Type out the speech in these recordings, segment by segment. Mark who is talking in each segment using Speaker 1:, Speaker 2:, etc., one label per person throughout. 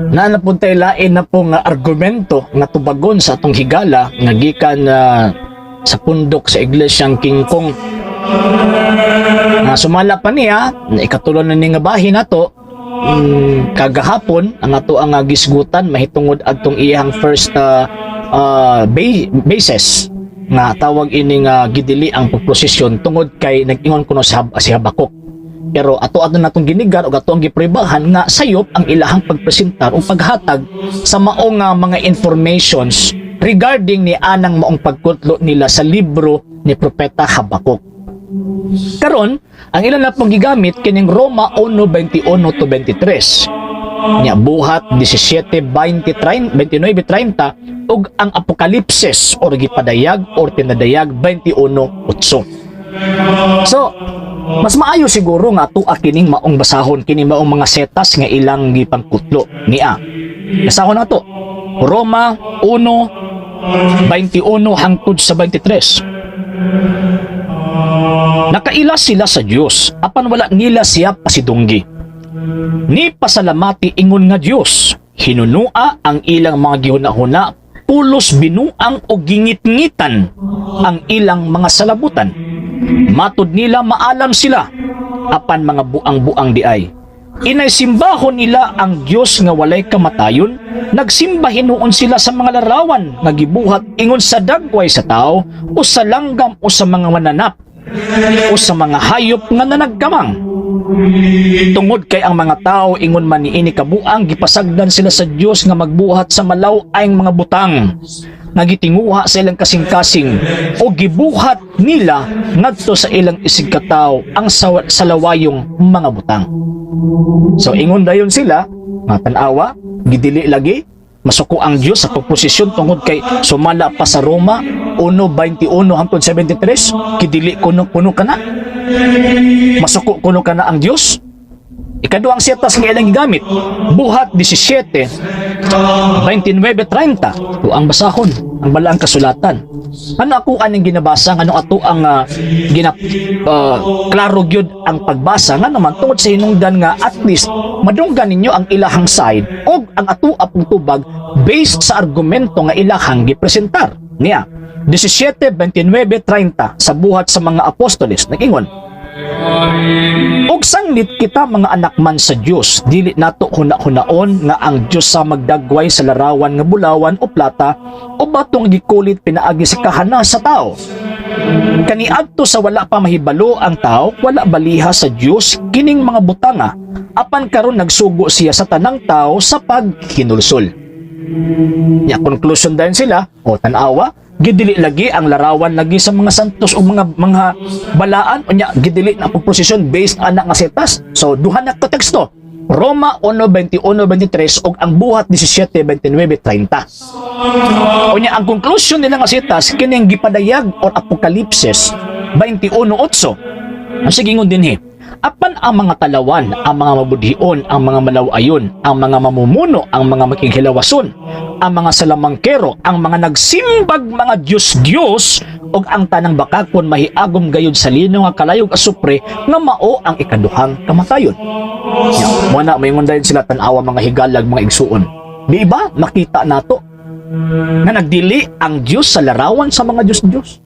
Speaker 1: Na napuntay lain na po nga argumento nga tubagon sa atong higala nga gikan sa pundok sa Iglesyang King Kong. Nga sumala pa niya na ikatulo na ni nga bahin nato kagahapon ang ato ang gisgutan mahitungod adtong iyang first basis nga tawag ini nga gidili ang pagprosesyon tungod kay nag-ingon kuno si Habakuk. Pero ato ato natong ginigar og ato ang gipribahan nga sayop ang ilahang pagpresentar o paghatag sa maong nga mga informations regarding ni anang maong pagkutlo nila sa libro ni Propeta Habakuk. Karon, ang ilan na pong gigamit kining Roma 1:21 to 23. Nya Buhat 17:20 29:30 ug ang Apokalipsis or gipadayag or pinadayag 21:8. So, mas maayo siguro nga ato kining maong basahon kini maong mga setas nga ilang gipangkutlo niya. Basahon nato. Roma 1:21 hangtod sa 23. Nakaila sila sa Dios apan wala nila siya pasidunggi, ni pasalamati ingon nga Dios. Hinunua ang ilang mga gihuna-huna, pulos binuang o gingit-ngitan ang ilang mga salabutan. Matud nila maalam sila, apan mga buang-buang diay. Inay simbahon nila ang Dios nga walay kamatayon, nagsimba hinuon sila sa mga larawan nga gibuhat ingon sa dagway sa tao o sa langgam o sa mga mananap o sa mga hayop nga nanagkamang. Tungod kay ang mga tao ingon man niini kabuang, gipasagdan sila sa Dios nga magbuhat sa malaw-ay mga butang nga gitinguha sa ilang kasing-kasing o gibuhat nila ngadto sa ilang isigkatawo ang salawayong mga butang. So ingon dayon sila, nga tan-awa, gidili lagi masuko ang Dios sa pagposisyon tungod kay sumala pa sa Roma 1:21 hangtod 73, gidili kuno kuno kana. Masuko kuno kana ang Dios. Ikaduhang setas nga ilang gigamit, Buhat 17 29:30. Ito ang basahon ang balaang kasulatan. Ano ako aning ginabasa, ano ato ang gina klaro gyud ang pagbasa nga naman tungod sa hinungdan nga at least madunggan ninyo ang ilahang side og ang ato apong tubag based sa argumento nga ilahang gipresentar niya. 17 29 30 sa Buhat sa mga Apostoles, nag-ingon, "Ug sanglit kita mga anak man sa Dios, dili nato huna-hunaon nga ang Dios sa magdagway sa larawan nga bulawan o plata o batong gikulit pinaagi sa kahanas sa tao. Kaniadto sa wala pa mahibalo ang tao, wala baliha sa Dios kining mga butanga, apan karon nagsugo siya sa tanang tao sa paghinulsol." Nya conclusion dayon sila, o tan-awa, gidili lagi ang larawan lagi sa mga santos o mga balaan, unya gidili na pagprosesyon based ana nga setas. So duha na ka teksto. Roma 1:21 23 ug ang Buhat 17 29 30. Unya ang conclusion nila nga setas kining gipadayag or Apokalipsis 21:8. Ang sigingon dinhi, "Apan ang mga talawan, ang mga mabudhion, ang mga malawayon, ang mga mamumuno, ang mga makighilawason, ang mga salamangkero, ang mga nagsimbag mga Diyos-Diyos, ug ang tanang bakakon mahiagom gayud sa linaw nga kalayog asupre nga mao ang ikaduhang kamatayon." Ya, mo na maingon dayon sila, tan-awa, mga higalag, mga igsuon. Di ba makita nato nga nagdili ang Dios sa larawan sa mga Diyos-Diyos?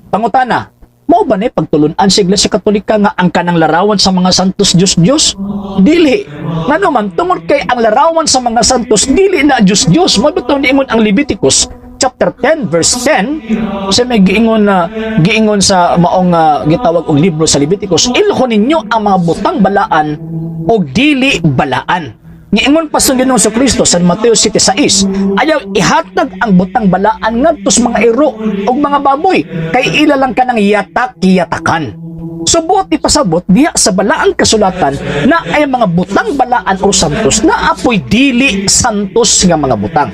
Speaker 1: Pangutana, mao ba ni pagtulunan sa Iglesia Katolika nga ang kanang larawan sa mga santos Diyos-Diyos? Dili. Ngano man, tungod kay ang larawan sa mga santos dili na Diyos-Diyos. Mao bitaw niingon ang Leviticus chapter 10 verse 10 sa may giingon na giingon sa maong gitawag og libro sa Leviticus, "Ilhon ninyo ang mga butang balaan og dili balaan." Niingon pa sa Ginoong Kristo sa Mateo 7:6, "Ayaw ihatag ang butang balaan ngadto sa mga iro ug mga baboy kay ila lang kanang yatak-yatakan." So buot ipasabot diya sa balaang kasulatan na ay mga butang balaan o santos na apoy dili santos nga mga butang.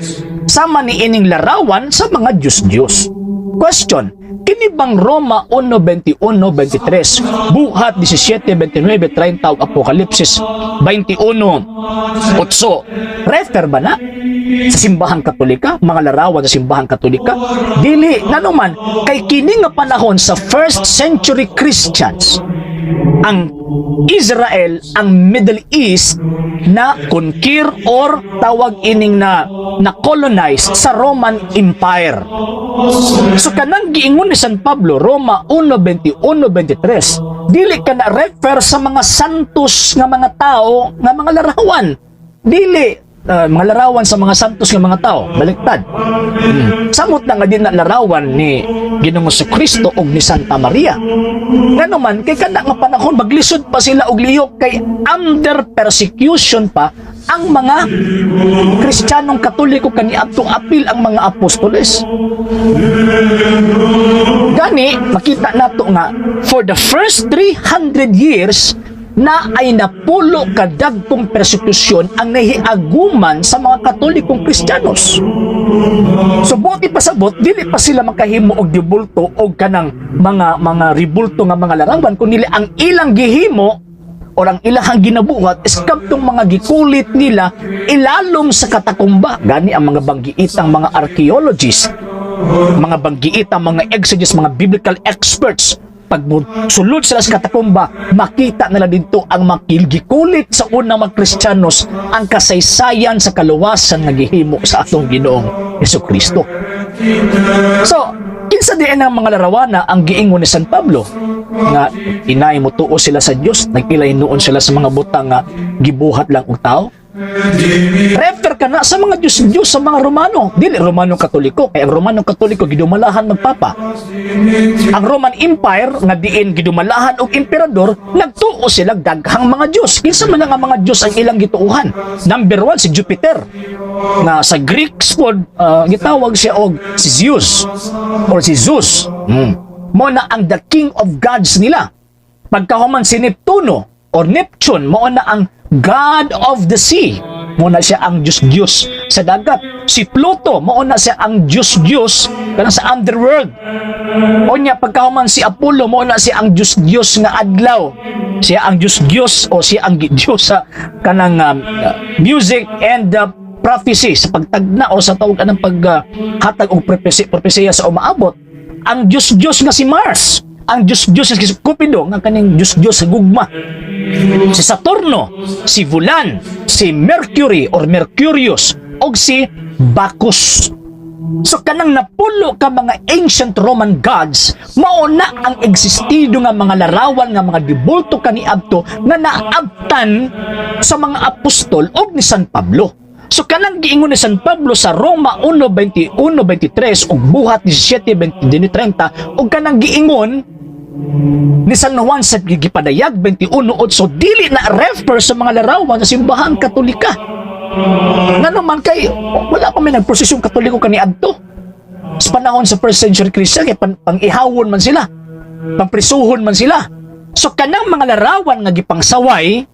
Speaker 1: Sama ni ining larawan sa mga Diyos-Diyos. Question, kini bang Roma 1:21 23, Buhat 17 29 30 ug Apokalipsis 21:8, refer ba na sa Simbahang Katolika, mga larawan sa Simbahang Katolika? Dili, ngano man, kay kini nga panahon sa first century Christians, Ang Israel, ang Middle East na conquer or tawag ining na na colonize sa Roman Empire. So kanang giingon ni San Pablo, Roma 1:21-23, dili ka na refer sa mga santos nga mga tao nga mga larawan. Dili mga larawan sa mga santos nga mga tao, baliktad. Samot na nga di na larawan ni Ginoong Kristo og ni Santa Maria. Ngano man kay kana nga panahon maglisod pa sila og lihok kay under persecution pa ang mga Kristiyanong Katoliko kaniadtong apil ang mga apostoles. Gani, makita nato nga for the first 300 years na ay napulo kadagkong persekusyon ang nahiaguman sa mga Katolikong Kristiyanos. So buot ipasabot, dili pa sila makahimo og dibulto og kanang mga ribulto nga mga larawan kun dili ang ilang gihimo or ang ilang ginabuhat is kadtong mga gikulit nila ilalom sa katakumba. Gani ang mga banggiitang mga archaeologists, mga banggiitang mga exegetes, mga biblical experts, pag sulod sila sa katakumba, makita nila dito ang makilgikulit sa unang mga Kristiyanos, ang kasaysayan sa kaluwasan nga gihimo sa atong Ginoong Hesus Kristo. So, kinsa diay ang mga larawana ang giingon ni San Pablo nga inay mo tuo sila sa Dios, nagpilay noon sila sa mga butang nga gibuhat lang og tao? Refer ka na sa mga Diyos-Diyos sa mga Romano. Dili Romano Katoliko. Kay ang Romano Katoliko gidumalahan magpapa. Ang Roman Empire nga diin gidumalahan og emperador, nagtuo sila daghang mga Diyos. Kinsa man nga mga Diyos ang ilang gituohan? Number one, si Jupiter. Nga sa Greeks pod, gitawag siya og si Zeus or si Zeus. Mo na ang the king of gods nila. Pagkahuman, si Neptuno or Neptune, mao na ang god of the sea. Mo na siya ang Diyos-Diyos sa dagat. Si Pluto, mao na siya ang Diyos-Diyos kanang sa underworld. Onya pagkahuman, si Apollo, mao na siya ang Diyos-Diyos nga adlaw. Siya ang Diyos-Diyos o siya ang Diyos sa kanang music and prophecy, sa pagtagna o sa tawag anang paghatag og prophecy, propesiya sa umaabot. Ang Diyos-Diyos nga si Mars, ang Diyos-Diyos nga si Cupido nga kaning Diyos-Diyos sa gugma. Si Saturno, si Bulan, si Mercury or Mercurius, og si Bacchus. So kanang napulo ka mga ancient Roman gods, mao na ang existido nga mga larawan nga mga dibulto kaniadto nga naabtan sa mga apostol og ni San Pablo. So kanang giingon ni San Pablo sa Roma 1:21-23 ug Buhat 17:20-30 ug kanang giingon ni San Juan sa gipadayag 21:8, dili na refer sa mga larawan sa Simbahang Katolika. Ngano man kay wala pa may nagprosesyon Katoliko kaniadto. Sa panahon sa first century Christian kay pang-ihawon man sila. Pangprisuhon man sila. So kanang mga larawan nga gipangsaway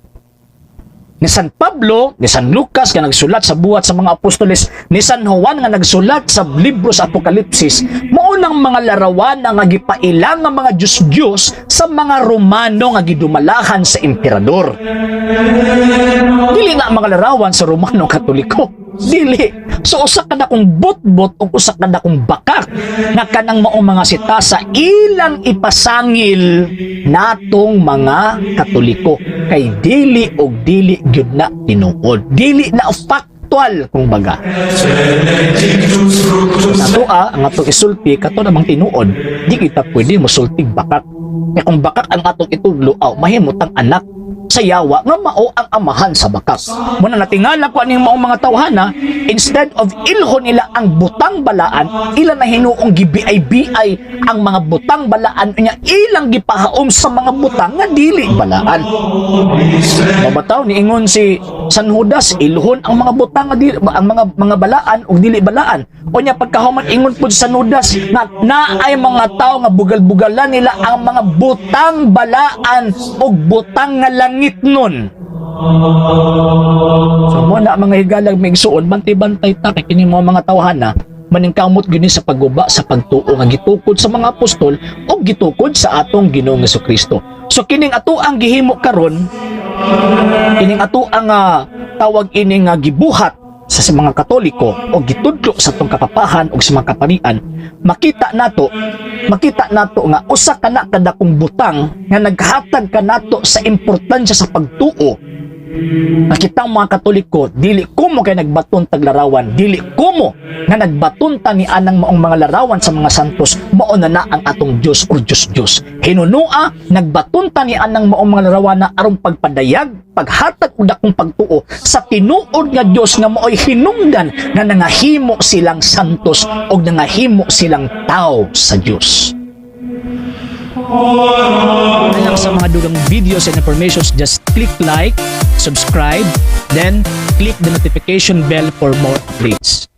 Speaker 1: ni San Pablo, ni San Lucas nga nagsulat sa Buhat sa mga Apostoles, ni San Juan nga nagsulat sa libro sa Apokalipsis, mao nang mga larawan nga gipailang nga mga Diyos-Diyos sa mga Romano nga gidumalahan sa emperador. Dili na mga larawan sa Romano Katoliko. Dili. So usa ka dakong botbot o usa ka dakong bakak nga kanang maong mga sitasa ilang ipasangil natong mga Katoliko kay dili og dili gyud na tinuod. Dili na factual kung baga. Ato ang atong isulti kato namang tinuod, di kita pwede mosultig bakak. Kaya kung bakak ang atong itudlo, aw mahimutang anak sa yawa nga mao ang amahan sa bakak. Muna natingala ko aning maong mga tawhana, instead of ilhon nila ang butang balaan, ila na hinuong gibiay-biay ang mga butang balaan nya ilang gipahaom sa mga butang nga dili balaan. Mabataw niingon si San Judas, ilhon ang mga butang nga dili, ang mga balaan ug dili balaan. O nya pagkahuman, ingon pud si San Judas nga naay mga tao nga bugal-bugalan nila ang mga butang balaan ug butang nga langit nun. So mo na, mga higalang migsuon, bantay-bantay ta kay kini mga tawhana maningkamot gyud ni sa pagguba sa pagtuo nga gitukod sa mga apostol o gitukod sa atong Ginoong Kristo. So kining ato ang gihimo karon, kining ato ang tawag ini nga gibuhat sa mga Katoliko o gitudlo sa atong kapapahan o sa mga kaparian, makita nato nga usa ka na kadakong butang nga naghatag kanato sa importansya sa pagtuo nga kitang mga Katoliko, dili kumo kay nagbaton tag larawan, dili kumo nga nagbaton ta ni anang maong mga larawan sa mga santos, mao na na ang atong Dios or Diyos Diyos. Hinunua, nagbaton ta ni anang maong mga larawan na aron pagpadayag, paghatag og dakong pagtuo sa tinuod nga Dios nga maoy hinungdan nga nangahimo silang santos og nangahimo silang tao sa Dios. Na lang sa mga dugang videos and informations, just click like, subscribe, then click the notification bell for more updates.